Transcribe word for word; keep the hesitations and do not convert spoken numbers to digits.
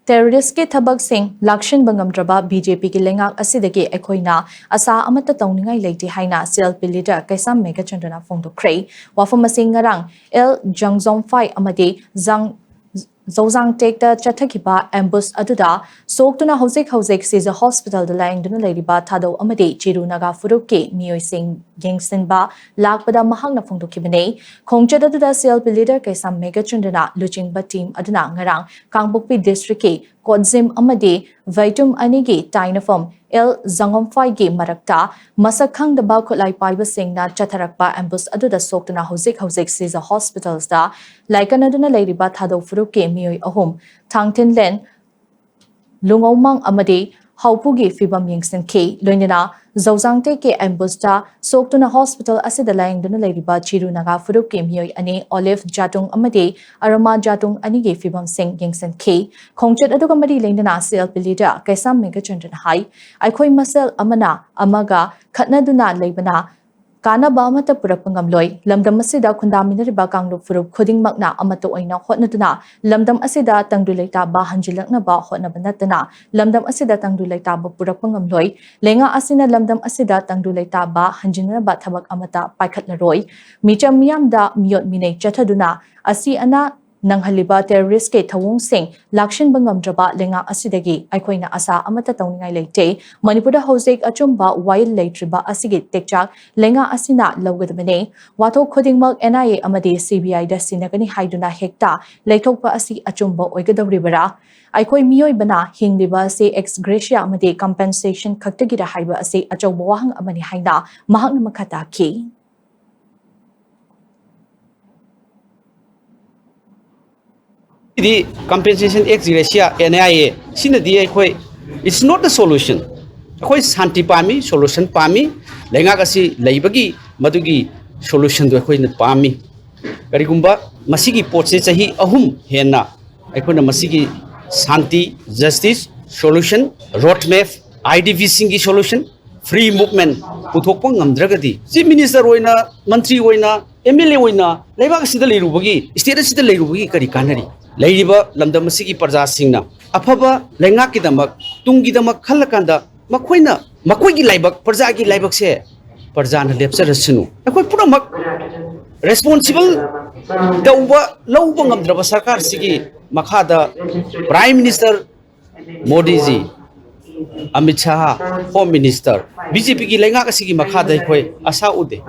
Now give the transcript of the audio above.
ꯇꯦꯔꯣꯔꯤꯁꯀꯤ ꯊꯕꯛꯁꯤꯡ ꯂꯥꯛꯁꯤꯟꯕ ꯉꯝꯗ꯭ꯔꯕ B J ꯄꯤꯒꯤ ꯂꯩꯉꯥꯛ ꯑꯁꯤꯗꯒꯤ ꯑꯩꯈꯣꯏꯅ ꯑꯁꯥ ꯑꯃꯠꯇ ꯇꯧꯅꯤꯡꯉꯥꯏ ꯂꯩꯇꯦ ꯍꯥꯏꯅ ꯁꯤ ꯑꯦꯜ ꯄꯤ ꯂꯤꯗꯔ ꯀꯩꯁꯥꯝ ꯃꯦꯘꯆꯟꯗ꯭ꯔꯅ ꯐꯣꯡꯗꯣꯛꯈ꯭ꯔꯦ꯫ ꯋꯥꯐꯝ ꯑꯁꯤ ꯉꯔꯥꯡ ꯑꯦꯜ ꯖꯪꯖꯣꯝꯐꯥꯏ ꯑꯃꯗꯤ ꯖꯥꯡ ꯖꯧꯖꯥꯡꯇꯦꯛꯇ ꯆꯠꯊꯈꯤꯕ ꯑꯦꯝꯕꯨꯁ ꯑꯗꯨꯗ ꯁꯣꯛꯇꯨꯅ ꯍꯧꯖꯤꯛ ꯍꯧꯖꯤꯛ ꯁꯤꯖ ꯍꯣꯁꯄꯤꯇꯥꯜꯗ ꯂꯥꯌꯦꯡꯗꯨꯅ ꯂꯩꯔꯤꯕ ꯊꯥꯗꯧ ꯑꯃꯗꯤ ꯆꯤꯔꯨ ꯅꯥꯒꯥ ꯐꯨꯔꯨꯞꯀꯤ ꯃꯤꯑꯣꯏꯁꯤꯡ ꯌꯦꯡꯁꯤꯟꯕ ꯂꯥꯛꯄꯗ ꯃꯍꯥꯛꯅ ꯐꯣꯡꯗꯣꯛꯈꯤꯕꯅꯤ꯫ ꯈꯣꯡꯆꯠ ꯑꯗꯨꯗ ꯁꯤ ꯑꯦꯜ ꯄꯤ ꯂꯤꯗꯔ ꯀꯩꯁꯥꯝ ꯃꯦꯘꯆꯟꯗ꯭ꯔꯅ ꯂꯨꯆꯤꯡꯕ ꯇꯤꯝ ꯑꯗꯨꯅ ꯉꯔꯥꯡ ꯀꯥꯡꯄꯣꯛꯄꯤ ꯗꯤꯁꯇ꯭ꯔꯤꯛꯀꯤ ꯀꯣꯠꯖꯤꯝ ꯑꯃꯗꯤ ꯚꯩꯇꯨꯝ ꯑꯅꯤꯒꯤ ꯇꯥꯏꯅꯐꯝ ꯑꯦꯜ ꯖꯪꯒꯣꯝꯐꯥꯏꯒꯤ ꯃꯔꯛꯇ ꯃꯁꯛ ꯈꯪꯗꯕ ꯈꯨꯠꯂꯥꯏ ꯄꯥꯏꯕꯁꯤꯡꯅ ꯆꯠꯊꯔꯛꯄ ꯑꯦꯝꯕꯨꯁ ꯑꯗꯨꯗ ꯁꯣꯛꯇꯨꯅ ꯍꯧꯖꯤꯛ ꯍꯧꯖꯤꯛ ꯁꯤꯖ ꯍꯣꯁꯄꯤꯇꯥꯜꯁꯇ ꯂꯥꯏꯀꯠꯅꯗꯨꯅ ꯂꯩꯔꯤꯕ ꯊꯥꯗꯧ ꯐꯨꯔꯨꯞꯀꯤ ꯃꯤꯑꯣꯏ ꯑꯍꯨꯝ, ꯊꯥꯡꯊꯤꯟꯂꯦꯟ ꯂꯨꯉꯧꯃꯥꯡ ꯑꯃꯗꯤ ꯍꯥꯎꯄꯨꯒꯤ ꯐꯤꯕꯝ ꯌꯦꯡꯁꯤꯟꯈꯤ꯫ ꯂꯣꯏꯅꯅ ꯖꯧꯖꯥꯡꯇꯦꯛꯀꯤ ꯑꯦꯝꯕꯨꯁꯇ ꯁꯣꯛꯇꯨꯅ ꯍꯣꯁꯄꯤꯇꯥꯜ ꯑꯁꯤꯗ ꯂꯥꯌꯦꯡꯗꯨꯅ ꯂꯩꯔꯤꯕ ꯆꯤꯔꯨ ꯅꯥꯒꯥ ꯐꯨꯔꯨꯞꯀꯤ ꯃꯤꯑꯣꯏ ꯑꯅꯤ, ꯑꯣꯂꯤꯐ ꯖꯥꯇꯨꯡ ꯑꯃꯗꯤ ꯑꯔꯃꯥ ꯖꯥꯇꯨꯡ ꯑꯅꯤꯒꯤ ꯐꯤꯕꯝꯁꯤꯡ ꯌꯦꯡꯁꯤꯟꯈꯤ꯫ ꯈꯣꯡꯆꯠ ꯑꯗꯨꯒ ꯃꯔꯤ ꯂꯩꯅꯅ ꯁꯤ ꯑꯦꯜ ꯄꯤ ꯂꯤꯗꯔ ꯀꯩꯁꯥꯝ ꯃꯦꯘꯆꯟꯗ꯭ꯔꯅ ꯍꯥꯏ, ꯑꯩꯈꯣꯏ ꯃꯁꯦꯜ ꯑꯃꯅ ꯑꯃꯒ ꯈꯠꯅꯗꯨꯅ ꯂꯩꯕꯅ ꯀꯥꯟꯅꯕ ꯑꯃꯠꯇ ꯄꯨꯔꯛꯄ ꯉꯝꯂꯣꯏ꯫ ꯂꯝꯗꯝ ꯑꯁꯤꯗ ꯈꯨꯟꯗꯥꯃꯤꯟꯅꯔꯤꯕ ꯀꯥꯡꯂꯨꯞ ꯐꯨꯔꯨꯞ ꯈꯨꯗꯤꯡꯃꯛꯅ ꯑꯃꯠꯇ ꯑꯣꯏꯅ ꯍꯣꯠꯅꯗꯨꯅ ꯂꯝꯗꯝ ꯑꯁꯤꯗ ꯇꯪꯗꯨ ꯂꯩꯇꯥꯕ ꯍꯟꯖꯤꯜꯂꯛꯅꯕ ꯍꯣꯠꯅꯕ ꯅꯠꯇꯅ ꯂꯝꯗꯝ ꯑꯁꯤꯗ ꯇꯪꯗꯨ ꯂꯩꯇꯥꯕ ꯄꯨꯔꯛꯄ ꯉꯝꯂꯣꯏ꯫ ꯂꯩꯉꯥꯛ ꯑꯁꯤꯅ ꯂꯝꯗꯝ ꯑꯁꯤꯗ ꯇꯪꯗꯨ ꯂꯩꯇꯥꯕ ꯍꯟꯖꯤꯟꯅꯕ ꯊꯕꯛ ꯑꯃꯠꯇ ꯄꯥꯏꯈꯠꯂꯔꯣꯏ꯫ ꯃꯤꯆꯝ ꯃꯤꯌꯥꯝꯗ ꯃꯤꯑꯣꯠ ꯃꯤꯅꯩ ꯆꯠꯊꯗꯨꯅ ꯑꯁꯤ ꯑꯅꯥ ꯅꯪꯍꯜꯂꯤꯕ ꯇꯦꯔꯣꯔꯤꯁꯀꯤ ꯊꯧꯑꯣꯡꯁꯤꯡ ꯂꯥꯛꯁꯤꯟꯕ ꯉꯝꯗ꯭ꯔꯕ ꯂꯩꯉꯥꯛ ꯑꯁꯤꯗꯒꯤ ꯑꯩꯈꯣꯏꯅ ꯑꯁꯥ ꯑꯃꯠꯇ ꯇꯧꯅꯤꯡꯉꯥꯏ ꯂꯩꯇꯦ꯫ ꯃꯅꯤꯄꯨꯔꯗ ꯍꯧꯖꯤꯛ ꯑꯆꯨꯝꯕ ꯋꯥꯌꯦꯜ ꯂꯩꯇ꯭ꯔꯤꯕ ꯑꯁꯤꯒꯤ ꯇꯦꯛꯆꯥꯛ ꯂꯩꯉꯥꯛ ꯑꯁꯤꯅ ꯂꯧꯒꯗꯕꯅꯤ꯫ ꯋꯥꯊꯣꯛ ꯈꯨꯗꯤꯡꯃꯛ ꯑꯦꯟ ꯑꯥꯏ ꯑꯦ ꯑꯃꯗꯤ ꯁꯤ ꯕꯤ ꯑꯥꯏꯗ ꯁꯤꯟꯅꯒꯅꯤ ꯍꯥꯏꯗꯨꯅ ꯍꯦꯛꯇ ꯂꯩꯊꯣꯛꯄ ꯑꯁꯤ ꯑꯆꯨꯝꯕ ꯑꯣꯏꯒꯗꯧꯔꯤꯕꯔꯥ? ꯑꯩꯈꯣꯏ ꯃꯤꯑꯣꯏꯕꯅ ꯍꯤꯡꯂꯤꯕ ꯑꯁꯤ ex gratia ꯑꯃꯗꯤ compensation ꯈꯛꯇꯒꯤꯔ ꯍꯥꯏꯕ ꯑꯁꯤ ꯑꯆꯧꯕ ꯋꯥꯍꯪ ꯑꯃꯅꯤ ꯍꯥꯏꯅ ꯃꯍꯥꯛꯅ ꯃꯈꯥ ꯇꯥꯈꯤ꯫ The compensation ex gratia, N I A, ꯁꯤꯅꯗꯤ ꯑꯩꯈꯣꯏ, it's not the solution꯫ ꯑꯩꯈꯣꯏ ꯁꯥꯟꯇꯤ ꯄꯥꯝꯃꯤ, solution ꯄꯥꯝꯃꯤ꯫ ꯂꯩꯉꯥꯛ ꯑꯁꯤ ꯂꯩꯕꯒꯤ ꯃꯗꯨꯒꯤ solutionꯗꯣ ꯑꯩꯈꯣꯏꯅ ꯄꯥꯝꯃꯤ꯫ ꯀꯔꯤꯒꯨꯝꯕ ꯃꯁꯤꯒꯤ ꯄꯣꯠꯁꯦ ꯆꯍꯤ ꯑꯍꯨꯝ ꯍꯦꯟꯅ ꯑꯩꯈꯣꯏꯅ ꯃꯁꯤꯒꯤ ꯁꯥꯟꯇꯤ, justice, solution, road map, I D ꯄꯤꯁꯤꯡꯒꯤ solution, free movement ꯄꯨꯊꯣꯛꯄ ꯉꯝꯗ꯭ꯔꯒꯗꯤ, chief minister ꯑꯣꯏꯅ, ꯃꯟꯇ꯭ꯔꯤ ꯑꯣꯏꯅ, ꯑꯦꯝ ꯑꯦꯜ ꯑꯦ ꯑꯣꯏꯅ ꯂꯩꯕꯥꯛ ꯑꯁꯤꯗ ꯂꯩꯔꯨꯕꯒꯤ, state ꯑꯁꯤꯗ ꯂꯩꯔꯨꯕꯒꯤ ꯀꯔꯤ ꯀꯥꯟꯅꯔꯤ? ꯂꯩꯔꯤꯕ ꯂꯝꯗꯝ ꯑꯁꯤꯒꯤ ꯄ꯭ꯔꯖꯥꯁꯤꯡꯅ ꯑꯐꯕ ꯂꯩꯉꯥꯛꯀꯤꯗꯃꯛ, ꯇꯨꯡꯒꯤꯗꯃꯛ ꯈꯜꯂꯀꯥꯟꯗ ꯃꯈꯣꯏꯅ, ꯃꯈꯣꯏꯒꯤ ꯂꯥꯏꯕꯛ, ꯄ꯭ꯔꯖꯥꯒꯤ ꯂꯥꯏꯕꯛꯁꯦ ꯄ꯭ꯔꯖꯥꯅ ꯂꯦꯞꯆꯔꯁꯅꯨ꯫ ꯑꯩꯈꯣꯏ ꯄꯨꯝꯅꯃꯛ ꯔꯦꯁꯄꯣꯟꯁꯤꯕꯜ ꯇꯧꯕ, ꯂꯧꯕ ꯉꯝꯗ꯭ꯔꯕ ꯁꯔꯀꯥꯔꯁꯤꯒꯤ ꯃꯈꯥꯗ prime minister Modi ji, Amit Shah, home minister, B J ꯄꯤꯒꯤ ꯂꯩꯉꯥꯛ ꯑꯁꯤꯒꯤ ꯃꯈꯥꯗ ꯑꯩꯈꯣꯏ ꯑꯁꯥ ꯎꯗꯦ꯫